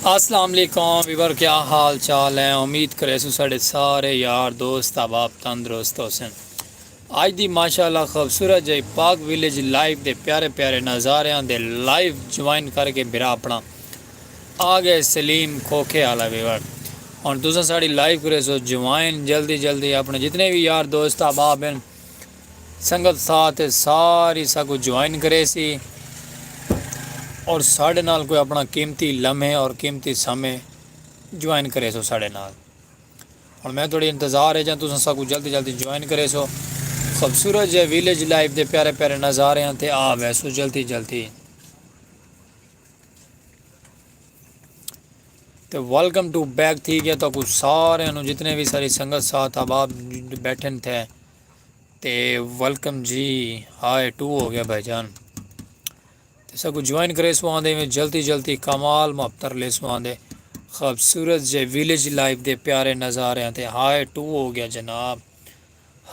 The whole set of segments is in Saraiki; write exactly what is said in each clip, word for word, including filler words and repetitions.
السلام علیکم ویور، کیا حال چال ہیں؟ امید کریسوں ساڈے سارے یار دوست احباب تندرست ہوسن۔ اج دی ماشاءاللہ خوبصورت جئی پاک ویلیج لائیو دے پیارے پیارے نظاریاں دے لائیو جوائن کر کے بھرا اپنا آ گئے سلیم کھوکھے والا ویور۔ ہن تساں ساڈی لائیو کریسو جوائن جلدی جلدی، اپنے جتنے بھی یار دوست احباب ہیں، سنگت ساتھ ساری ساکو جوائن کریسی اور ساڈے نال کوئی اپنا قیمتی لمحے اور قیمتی سمے جوائن کریسو ساڈے نال۔ ہن میں تھوڑی انتظار ہے جاں تساں ساکو جلدی جلدی جوائن کریسو۔ خوبصورت جے ویلیج لائف دے پیارے پیارے نظارے ہیں تے آ ویسو جلدی جلدی۔ تے ویلکم ٹو بیک تھی گیا تہاکوں سارے نوں، جتنے بھی ساری سنگت ساتھ احباب بیٹھن تھے۔ تے ویلکم جی، ہائے ٹو ہو گیا بھائی جان۔ تے ساکوں جوائن کریسو آندے میں جلدی جلدی کمال محبتر لیسو آندے خوبصورت جے ویلیج لائف دے پیارے نظارے ہیں۔ تے ہائے ٹو ہو گیا جناب،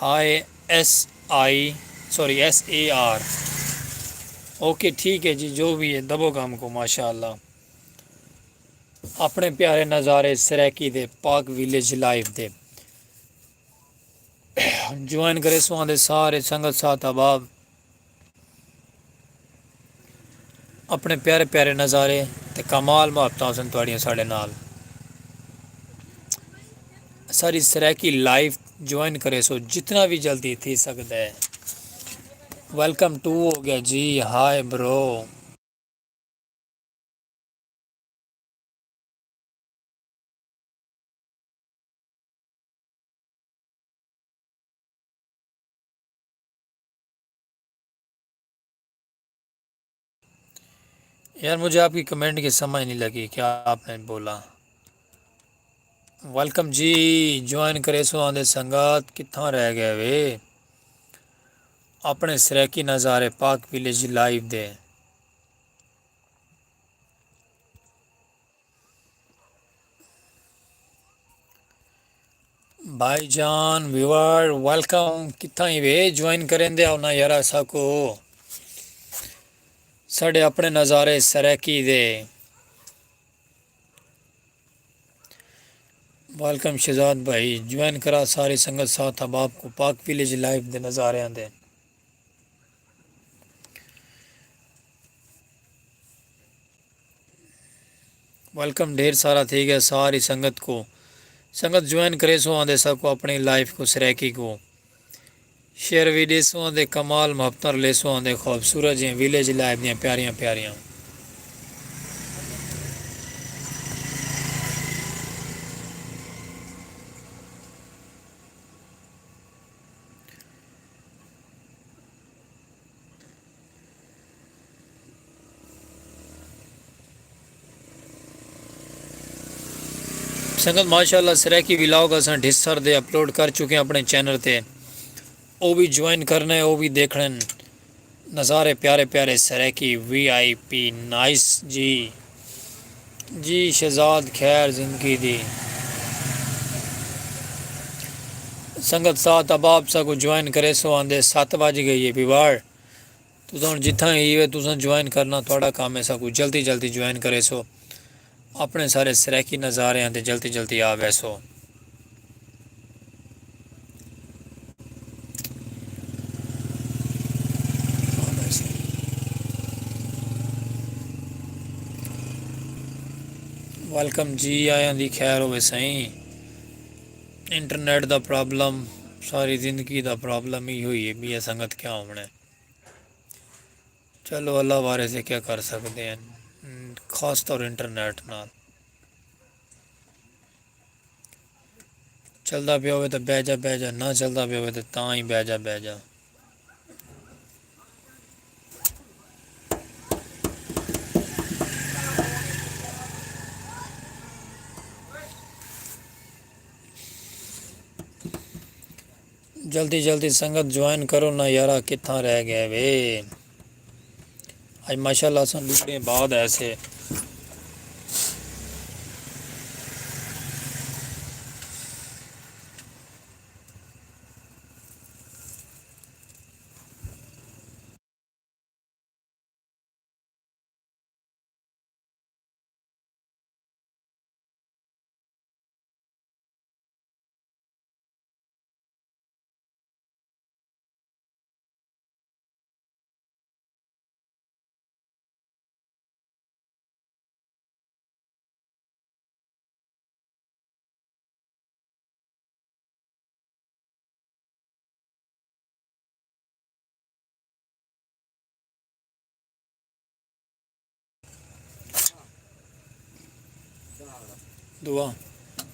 ہائے S I, sorry, S A R. Okay ٹھیک ہے جی، جو بھی ہے دبو کام کو ماشاءاللہ۔ اپنے پیارے نظارے سرائیکی دے پاک ویلیج لائف دے جوائن کریسو آندے سارے سنگت ساتھ احباب۔ اپنے پیارے پیارے نظارے تے کمال محبت حسن تہاڈیاں ساڈے نال۔ ساری سرائیکی لائف جوائن کریسو جتنا بھی جلدی تھی سکدا ہے۔ ویلکم ٹو ہو گیا جی، ہائے برو۔ یار مجھے آپ کی کمنٹ کی سمجھ نہیں لگی، کیا آپ نے بولا؟ ویلکم جی، جوائن کریسو آندے سنگت، کتھاں رہ گئے وے؟ اپنے سرائیکی نظارے پاک ویلیج لائیو دے۔ بھائی جان ویور ویلکم، کتھاں ہی وے جوائن کریں دے آؤ نا یارا ساکو ساڈے اپنے نظارے سرائیکی دے۔ ویلکم شہزاد بھائی، جوائن کرا ساری سنگت ساتھ احباب کو پاک ویلیج لائف دے نظارے آندے۔ ویلکم ڈھیر سارا تھی گیا ساری سنگت کو۔ سنگت جوائن کریسو آندے ساکو اپنی لائف کو سرائیکی کو شیئر وی ڈیسو آندے کمال محبتاں لیسو آندے خوبصورت جیں ویلیج لائف دیاں پیاریاں پیاریاں۔ سنگت ماشاءاللہ سرائیکی ولاگ اساں ڈھسر دے اپلوڈ کر چکے ہیں اپنے چینل تے، او بھی جوائن کرنے او بھی دیکھنے۔ نظارے پیارے پیارے سرائیکی وی آئی پی نائس جی۔ جی شہزاد خیر زندگی دی۔ سنگت ساتھ احباب ساکو جوائن کریسو آندے ست بج گئی ہے بیوار۔ تساں ہن جتھاں ہی وے تساں جوائن کرنا تہاڈا کم ہے، ساکو جلدی جلدی جوائن کریسو۔ اپنے سارے سرائیکی نظارے آندے جلدی جلدی آ ویسو۔ ویلکم جی آیاں دی خیر ہوے سائیں۔ انٹرنیٹ دا پرابلم، ساری زندگی دا پرابلم ہی ہوئی ہے، بیا سنگت کیا ہونا ہے۔ چلو اللہ وارث ہے، کیا کر سکدے ہیں، خاص طور انٹرنیٹ نال۔ چلدا پیا ہوے تاں بہ جا بہ جا، نہ چلدا پیا ہوے تاں تاں ہی بہ جا بہ جا۔ جلدی جلدی سنگت جوائن کرو نا یارا، کتھاں رہ گئے وے؟ اج ماشاءاللہ اساں ڈوڑیں بعد ایسے۔ دعا۔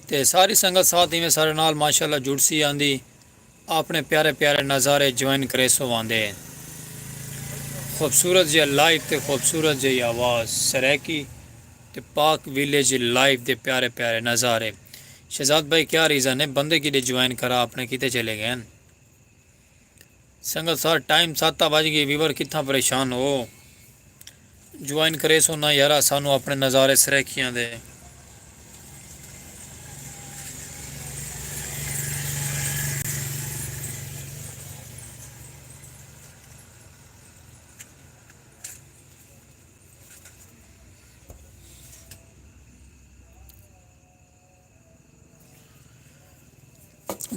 تے ساری سنگت ساتھ ایویں سارے نال ماشاءاللہ جڑسی آندی، اپنے پیارے پیارے نظارے جوائن کریسو آندے۔ خوبصورت جیہا لائیو تے خوبصورت جیہی آواز، سرائیکی تے پاک ویلیج لائیو دے پیارے پیارے نظارے۔ شہزاد بھائی، کیا ریزن ہے، بندے کیڈے جوائن کرا اپنے کیتے چلے گئے ہن؟ سنگت سار، ٹائم ست وج گئے، ویور کتھاں پریشان ہو؟ جوائن کریسو نا یارا سانو اپنے نظارے سرائیکیاں دے۔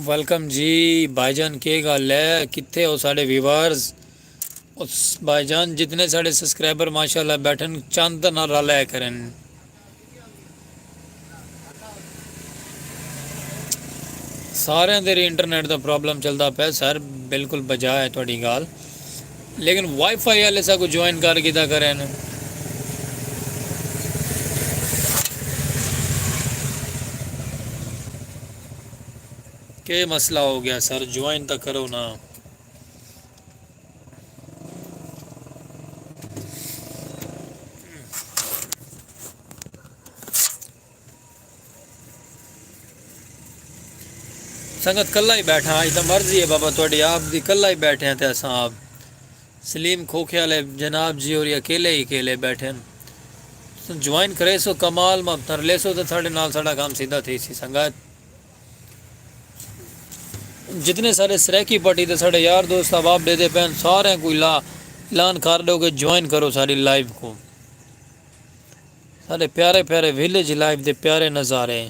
ویلکم جی بھائی جان، کے گل ہے؟ کتھے ہو ساڈے ویورز؟ اس بھائی جان، جتنے ساڈے سبسکرائبر ماشاءاللہ بیٹھن، چند نہ رلے کرن۔ سارے دے انٹرنیٹ دا پرابلم چلدا پیا سر، بالکل بجا ہے تہاڈی گال، لیکن وائی فائی والے ساکو جوائن کر گھدا کرن۔ کے مسئلہ ہو گیا سر؟ جوائن تاں کرو نا۔ سنگت کلھا ہی بیٹھا، اج تاں مرضی ہے بابا تہاڈی آپ دی، کلھا ہی بیٹھے ہیں تے اساں آپ۔ سلیم کھوکھے والے جناب جی اور اکیلے ہی اکیلے بیٹھے ہیں۔ تساں جوائن کریسو، کمال مبتر لیسو تے ساڈے نال ساڈا کام سیدھا تھیسی سنگت۔ جتنے سارے سرائیکی پارٹی دے ساڈے یار دوست احباب ڈیدے پئے ہن، سارے کوں اعلان کر ڈیو کہ جوائن کرو ساڈی لائیو کوں۔ ساڈے پیارے پیارے ویلیج لائیو دے پیارے نظارے۔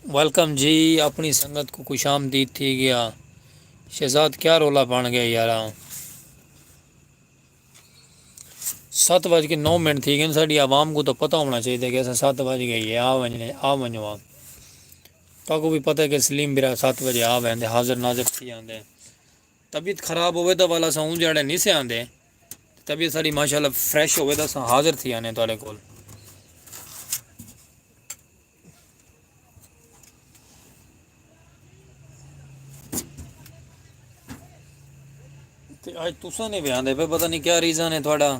ویلکم جی، اپنی سنگت کوں خوش آمدید تھی گیا۔ شہزاد، کیا رولا بݨ ڳیا یارا؟ ست وڄ کے نو منٹ تھی ڳئے ہن، ساݙی عوام کوں تاں پتہ ہووݨا چاہیدا کہ اساں ست وڄ ڳئی ہے، آ ونڄݨے، آ ونڄو آ۔ تہاکوں وی پتہ ہے کہ سلیم برا ست وڄے آ ویندے، حاضر ناظر تھی آندے۔ طبیعت خراب ہووے تاں والا اساں اوں جیڑھے نہیں سے آندے۔ طبیعت ساݙی ماشاءاللہ فریش ہووے تاں اساں حاضر تھی آنے تہاݙے کول۔ تے اڄ تساں نہیں وی آندے پئے، پتہ نہیں کیا ریزن ہے تہاݙا۔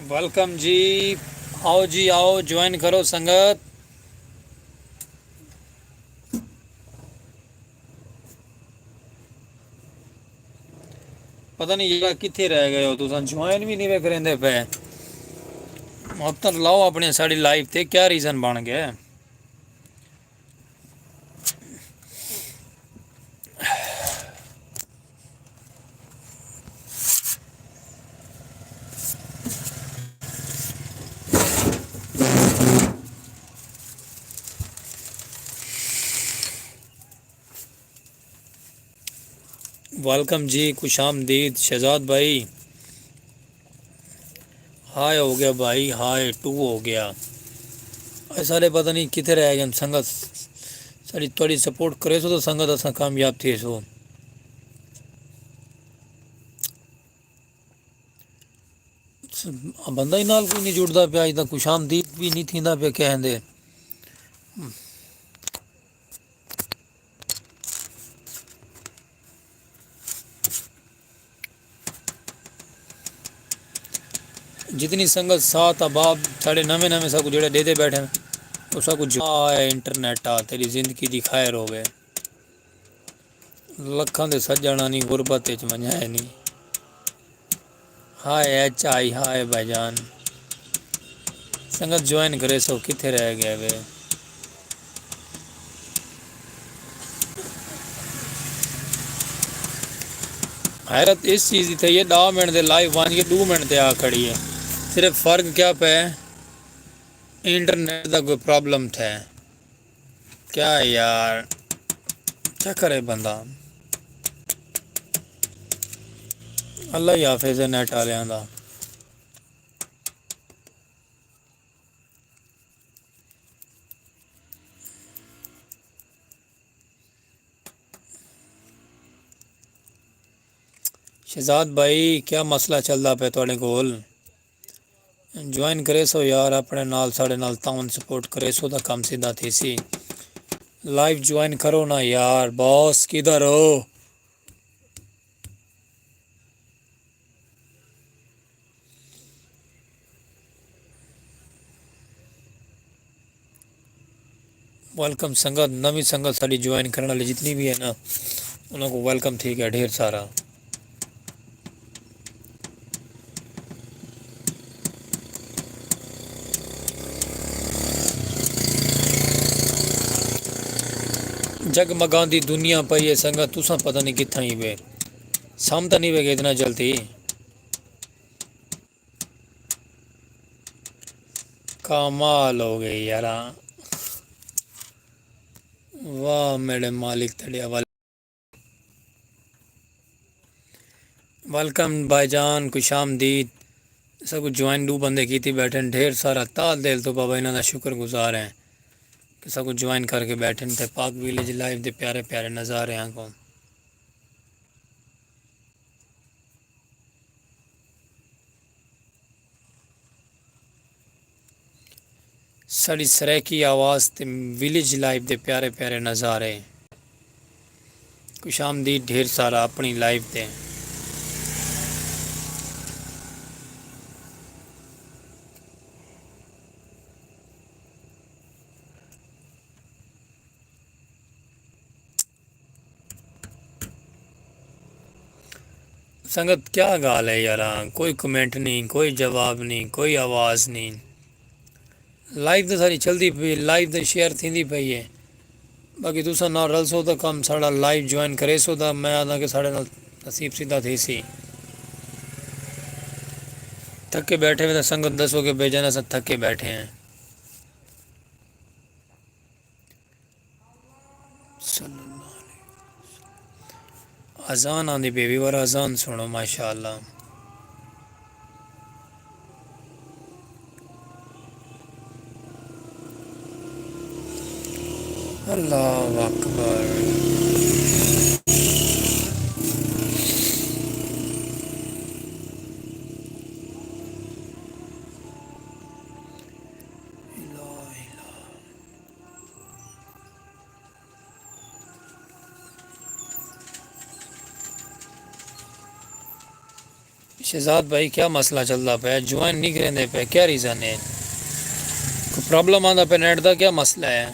ویلکم جی، آؤ جی آؤ، جوائن کرو سنگت۔ پتہ نہیں یار کتھے رہ ڳئے ہو تساں، جوائن وی نہیں وے کریندے پئے۔ مبتر لاؤ اپݨے ساݙی لائیو تے، کیا ریزن بݨ ڳئے؟ ویلکم جی، خوش آمدید شہزاد بھائی۔ ہائے ہو گیا بھائی، ہائے ٹو ہو گیا۔ اے سارے پتہ نہیں کتھے رہ ڳئے ہن سنگت۔ ساݙی، تہاݙی سپورٹ کریسو تاں سنگت اساں کامیاب تھیسوں۔ بندہ ہی نال کوئی نہیں جڑدا پیا، اڄ تاں خوش آمدید وی نہیں تھیندا پیا کہیں دے۔ جتنی سنگت ساتھ احباب ساݙے نویں نویں ساکوں جیڑھے ݙیہدے ٻیٹھن، او ساکوں جا ہے انٹرنیٹ آ، تیݙی زندگی دی خیر ہووے۔ لکھاں دے سڄݨ آنی غربت اچ ونڄائے نی۔ ہائے ایچ آئی، ہائے بھائی جان۔ سنگت جوائن کریسو، کتھے رہ ڳئے وے؟ حیرت اس چیز دی تھئی ہے، ݙاہ منٹ دے لائیو ونڄ کے ݙو منٹ تے آ کھڑی ہے۔ صرف فرق کیا پئے؟ انٹرنیٹ دا کوئی پرابلم تھئے۔ کیا یار، کیا کرے بندہ؟ اللہ ہی حافظ ہے نیٹ آلیاں دا۔ شہزاد بھائی، کیا مسئلہ چلدا پیا تہاݙے کول؟ جوائن کریسو یار، اپݨے نال ساݙے نال تعاون سپورٹ کریسو تاں کم سیدھا تھیسی۔ لائیو جوائن کرو نا یار، باس کدھر ہو؟ ویلکم سنگت، نویں سنگت ساݙی جوائن کرݨ والی جتنی بھی ہے نا، انہاں کوں ویلکم تھی ڳیا ڈھیر سارا۔ جگمگاندی دنیا پئی ہے سنگت، تساں پتہ نہیں کتھاں ہی وے۔ سم تاں نہیں وے گے اتنا جلدی۔ کمال ہو گئی یارا۔ واہ میݙے مالک تیݙے حوالے۔ ویلکم بھائی جان، خوش آمدید۔ ساکوں جوائن ݙو بندے کیتی ٻیٹھن، ڈھیر سارا تہہ دل توں بابا انہاں دا شکر گزار ہیں کہ ساکوں جوائن کر کے ٻیٹھن تے پاک ویلیج لائیو دے پیارے پیارے نظاریاں کوں۔ ساݙی سرائیکی آواز تے ویلیج لائف دے پیارے پیارے نظارے۔ خوش آمدید ڈھیر سارا اپݨی لائف تے۔ سنگت، کیا ڳالھ ہے یاراں؟ کوئی کمنٹ نہیں، کوئی جواب نہیں، کوئی آواز نہیں۔ لائیو تاں ساری چلدی پئی، لائیو تاں شیئر تھیندی پئی ہے۔ باقی تساں نال رلسو تاں کم ساݙا، لائیو جوائن کریسو تاں میں آہداں کہ ساݙے نال نصیب سیدھا تھیسی۔ تھکے ٻیٹھے وے تاں سنگت ݙسو کہ بھائی جان اساں تھکے ٻیٹھے ہیں۔ صلی اللہ علیہ وسلم۔ اذان آندی پئی، ویور اذان سݨو، ماشاءاللہ۔ اللہ اکبر۔ شہزاد بھائی، کیا مسئلہ چلدا پیا؟ جوائن نہیں کریندے پئے، کیا ریزن ہے؟ کوئی پرابلم آندا پیا نیٹ دا، کیا مسئلہ ہے؟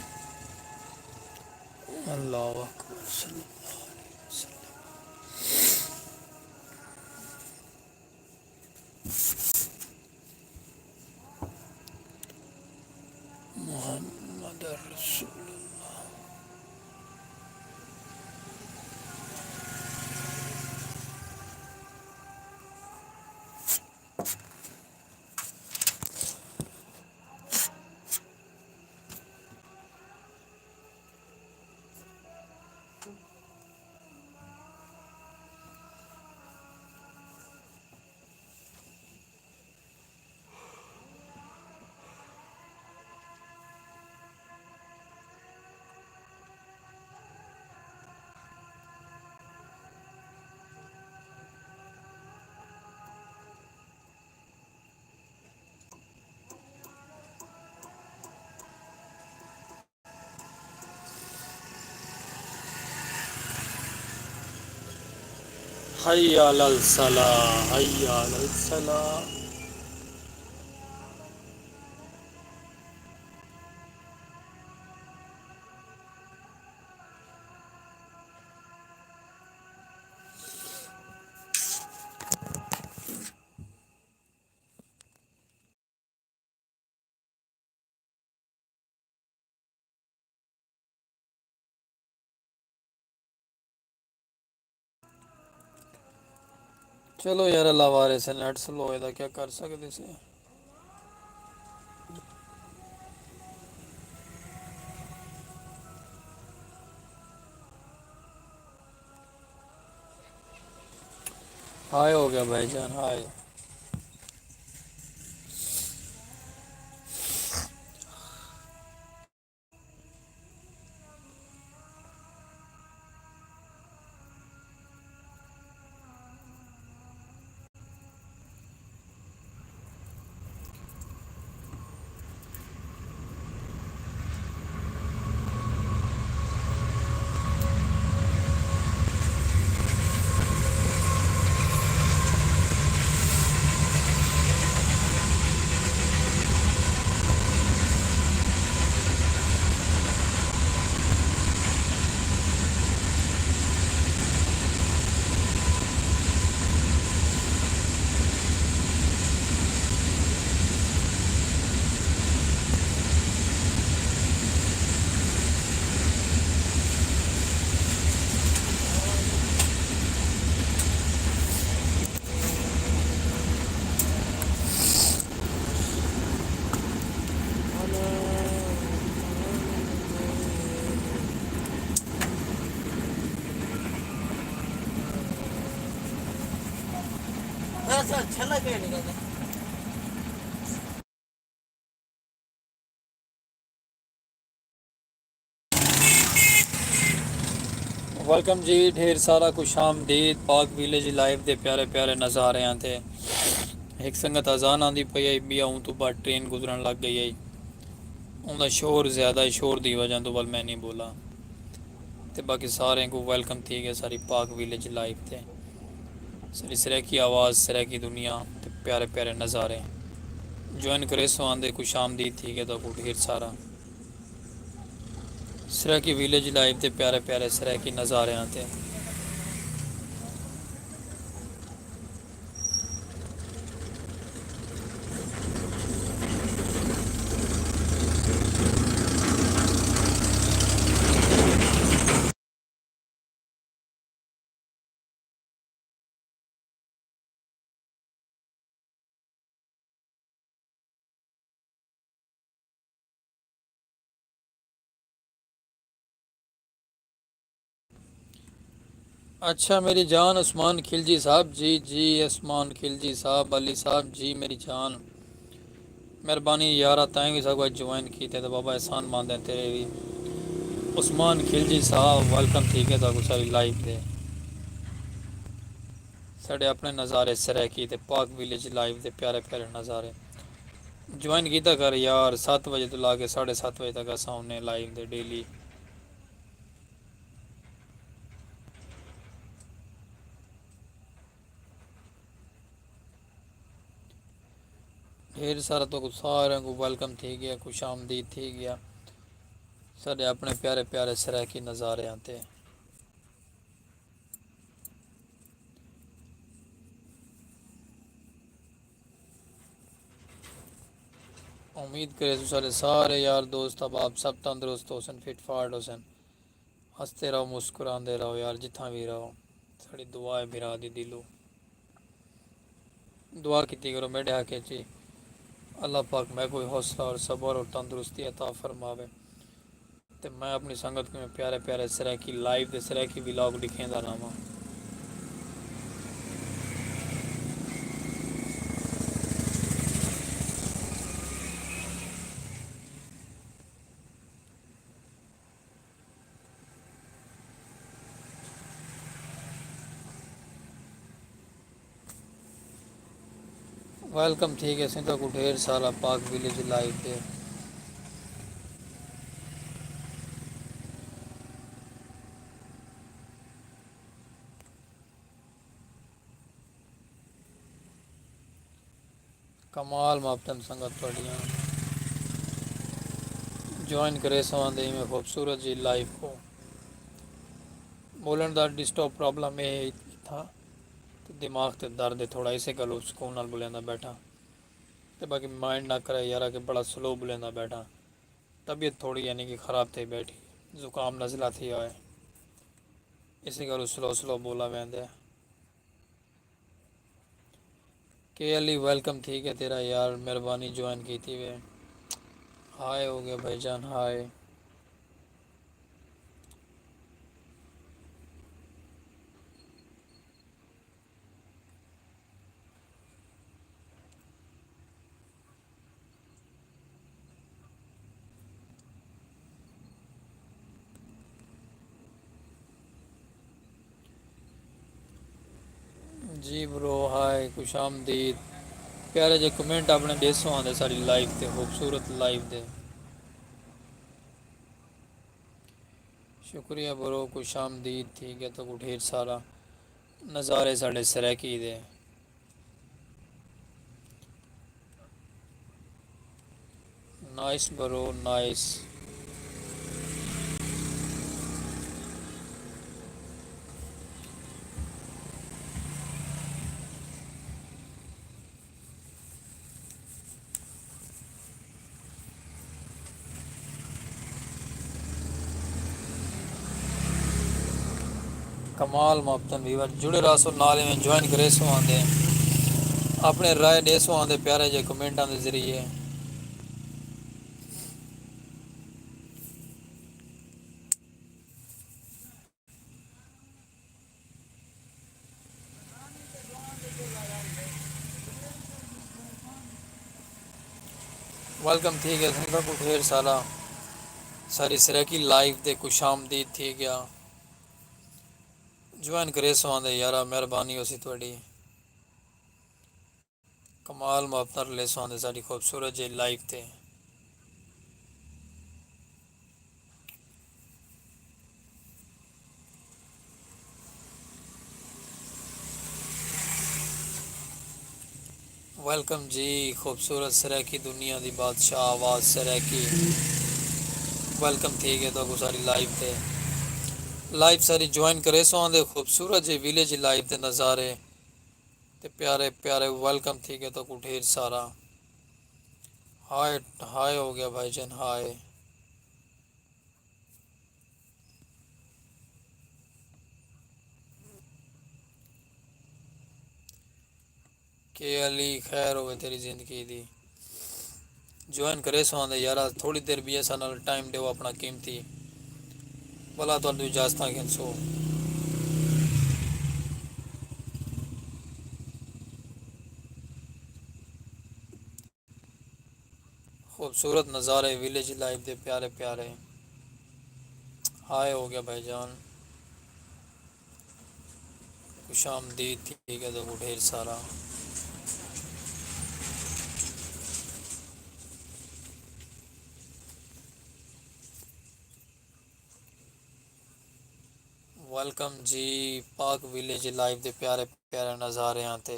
اللہ اکبر، صلی اللہ علیہ وسلم۔ محمد رسول اللہ۔ حی علی الصلاۃ، حی علی الصلاۃ۔ چلو یار، اللہ وارث ہے، نیٹ سلو ہے، دا کیا کر سکدے سے۔ ہائے ہو گیا بھائی جان، ہائے۔ ویلکم جی، ڈھیر سارا خوش آمدید پاک ویلیج لائیو دے پیارے پیارے نظاریاں تے۔ ہک سنگت اذان آندی پئی ہے، ٻیا اوں توں بعد ٹرین گزرن لڳ ڳئی ہے۔ اوندا شور زیادہ ہے، شور دی وجہ توں ول میں نہیں بولا۔ تے باقی ساریں کوں ویلکم تھی ڳیا ساری پاک ویلیج لائیو تے۔ ساری سرائیکی آواز، سرائیکی دنیا تے پیارے پیارے نظارے۔ جوائن کریسو آندے، خوش آمدید تھی ڳیا تہاکوں ڈھیر سارا۔ سرائیکی ویلیج لائیو تے پیارے پیارے سرائیکی نظاریاں تے۔ اچھا میری جان، عثمان کھلجی صاحب، جی جی عثمان کھلجی صاحب، علی صاحب، جی میری جان، مہربانی یارا، تائیں وی ساکوں اڄ جوائن کیتے تے بابا احسان مند ہیں تیرے وی۔ عثمان کھلجی صاحب، ویلکم تھی ڳئے تہاکوں ساری لائیو تے۔ ساݙے اپݨے نظارے سرائیکی تے پاک ویلیج لائیو دے پیارے پیارے نظارے۔ جوائن کیتا کر یار، ست وڄے توں لا کے ساݙھے ست وڄے تک اساں ہونے لائیو دے ڈیلی۔ ڈھیر سارا تہاکوں ساریاں کوں ویلکم تھی ڳیا، خوش آمدید تھی ڳیا ساݙے اپݨے پیارے پیارے سرائیکی نظاریاں تے۔ امید کریسوں ساݙے سارے یار دوست احباب سب تندرست ہوسن، فٹ فاٹ ہوسن، ہسدے رہو، مسکراندے رہو یار، جتھاں وی رہو۔ ساݙی دعا ہے بھرا دی دلوں۔ دعا کیتی کرو میݙے حق اچ، اللہ پاک میکوں حوصلہ اور صبر اور تندرستی عطا فرماوے۔ تے میں اپݨی سنگت کوں پیارے پیارے سرائیکی لائیو تے سرائیکی ولاگ ݙکھیندا رہواں۔ ویلکم تھی ڳئے سئیں تہاکوں ڈھیر سارا پاک ویلیج لائیو تے۔ کمال محبتاں سنگت تہاݙیاں۔ جوائن کریسو آندے ایویں خوبصورت جی لائیو کوں۔ ٻولݨ دا ڈسٹرب پرابلم اے ہے اتھاں تے دماغ تے درد ہے تھوڑا، اسے ڳالھوں سکون نال ٻولیندا ٻیٹھاں۔ تے باقی مائنڈ نہ کرے یارا کہ بڑا سلو ٻولیندا ٻیٹھاں۔ طبیعت تھوڑی یعنی کہ خراب تھئی ٻیٹھی، زکام نزلہ تھیا ہوئے، اسے ڳالھوں سلو سلو ٻولا ویندے۔ کے علی ویلکم تھی ڳیا تیݙا یار، مہربانی جوائن کیتی وے۔ ہائے ہو ڳیا بھائی جان، ہائے۔ جی برو، ہائے، خوش آمدید۔ پیارے جے کمنٹ اپݨے ݙیسو آندے ساݙی لائیو تے، خوبصورت لائیو تے۔ شکریہ برو، خوش آمدید تھی ڳیا تہاکوں ڈھیر سارا۔ نظارے ساݙے سرائیکی دے۔ نائس برو، نائس۔ کمال محبتن ویور جڑے رہسو، نال ایویں جوائن کریسو آندے، اپݨے رائے ݙیسو آندے پیارے جے کمنٹاں دے ذریعے۔ ویلکم تھی ڳیا سنگتاں کوں ڈھیر سارا ساری سرائیکی لائیو تے خوش آمدید تھی ڳیا۔ جوائن کریسو آندے یارا، مہربانی ہوسی تہاݙی۔ کمال محبت نال لیسو آندے ساݙی خوبصورت جے لائیو تے۔ ویلکم جی، خوبصورت سرائیکی دنیا دی بادشاہ آواز سرائیکی۔ ویلکم تھی ڳئے تہاکوں ساݙی لائیو تے۔ لائیو ساری جوائن کریسو آندے خوبصورت جے ویلیج لائیو تے نظارے۔ تے پیارے پیارے ویلکم تھی ڳئے تہاکوں ڈھیر سارا۔ ہائے، ہائے ہو ڳیا بھائی جان، ہائے۔ کے علی خیر ہووے تیݙی زندگی دی۔ جوائن کریسو آندے یارا، تھوڑی دیر ٻیا ساݙے نال ٹائم ݙیو اپݨا قیمتی۔ بھلا تہاݙے توں اجازتاں گھنسو۔ خوبصورت نظارے ویلیج لائف دے پیارے پیارے۔ ہائے ہو ڳیا بھائی جان۔ خوش آمدید تھی ڳئے تہاکوں ڈھیر سارا۔ ویلکم جی، پاک ویلیج لائف دے پیارے پیارے نظاریاں تے۔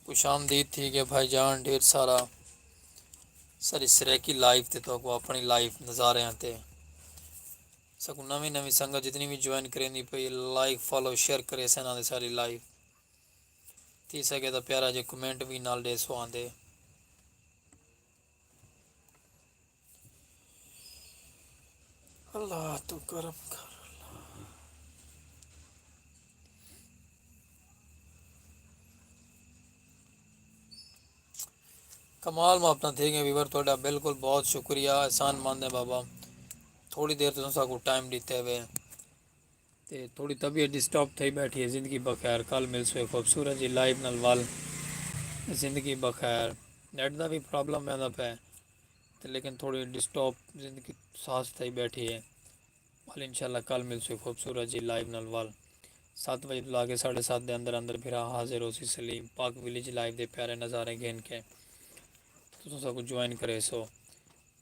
خوش آمدید تھی ڳئے بھائی جان، ڈھیر سارا ساری سرائیکی لائف تے تہاکوں اپݨی لائف نظاریاں تے۔ ساکوں نویں نویں سنگت جتنی وی جوائن کریندی پئی، لائک، فالو، شیئر کریسن آندے ساری لائف۔ تھی سڳے تاں پیارا جے کمنٹ وی نال ݙیسو آندے۔ اللہ توں کرم کر اللہ۔ کمال محبتاں تھی ڳئے ویور تہاݙا، بالکل بہت شکریہ، احسان مند ہیں بابا۔ تھوڑی دیر تساں ساکوں ٹائم ݙتے وے۔ تے تھوڑی طبیعت ڈسٹرب تھئی بیٹھی ہے۔ زندگی بخیر، کل ملسوں ہک خوبصورت جی لائیو نال ول۔ زندگی بخیر، نیٹ دا وی پرابلم ویندا پئے تے لیکن تھوڑی ڈسٹرب زندگی ساس تھئی بیٹھی ہے۔ ول انشاءاللہ کل ملسوں ہک خوبصورت جی لائیو نال ول۔ ست وجے توں لا کے ساڑھے ست دے اندر اندر بھرا حاضر ہوسی سلیم پاک ویلیج لائیو دے پیارے نظارے گھن کے۔ تساں ساکوں جوائن کریسو۔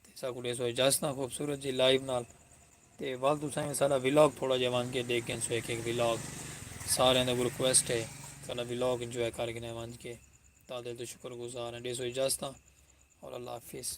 تے ساکوں ݙیسو اجازتاں خوبصورت جی لائیو نال۔ تے ول تساں وی ساݙا ولاگ تھوڑا جیہا ونڄ کے ݙیکھ گھنسو، ہک ہک ولاگ۔ ساریاں دا ریکویسٹ ہے، ساݙا ولاگ انجوائے کر گھنو ونڄ کے۔ تہاݙے دل توں شکر گزار ہیں۔ ݙیسو اجازتاں اور اللہ حافظ۔